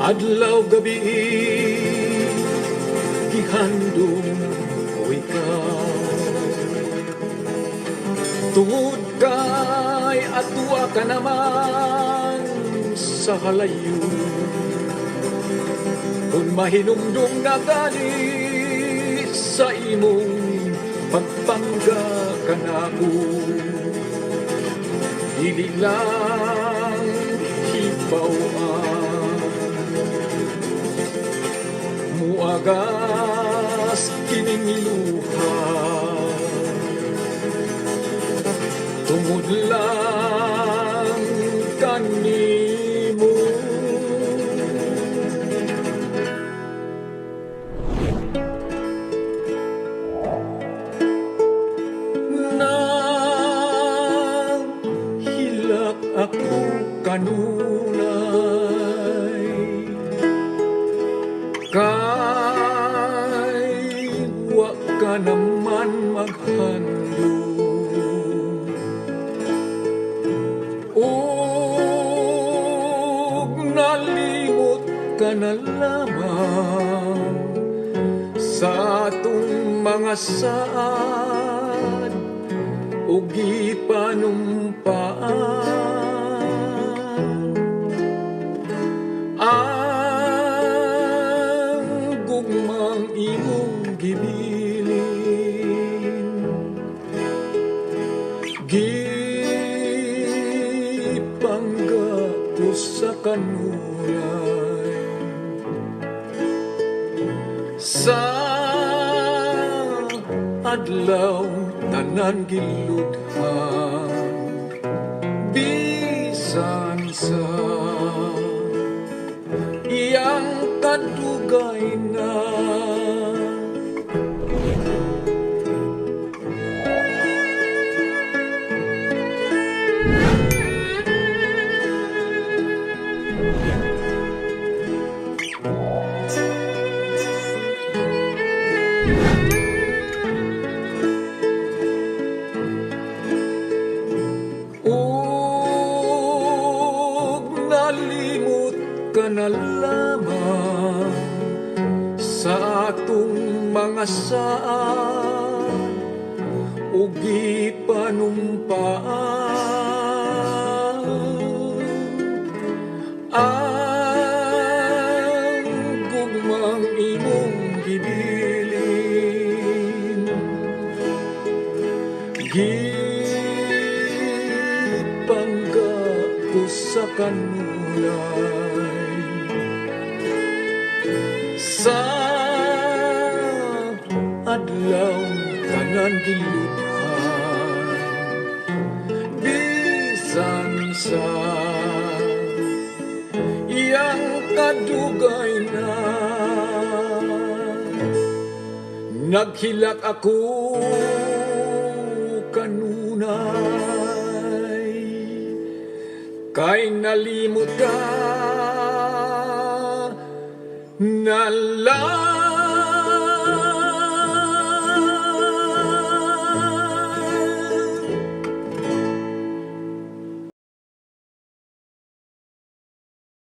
Adlaw gabi, gihandom ko ikaw, tungod kay atua ka naman sa halayo. Kung mahinumdum na gani sa imong pagpangga kanako, dili lang hibaw-an, muagas kining luha tungod lang kanimo. Naghilak ako kanunay kay wa ka naman maghandom ug nalimot ka na lamang sa atong mga saad ug gipanumpaan. Ang gugmang imong gibilin, gipangga ko sa kanunay. Sa adlaw tanan giludhan, bisan sa iyang kadugay na. Ug nalimot ka na lamang sa atong mga saad ug gipanumpaan. Ang gugmang imong gibilin, gipangga ko sa kanunay. Sa adlaw tanan giludhan, bisan sa iyang kadugay na. Naghilak ako kanunay kay nalimot ka na lamang.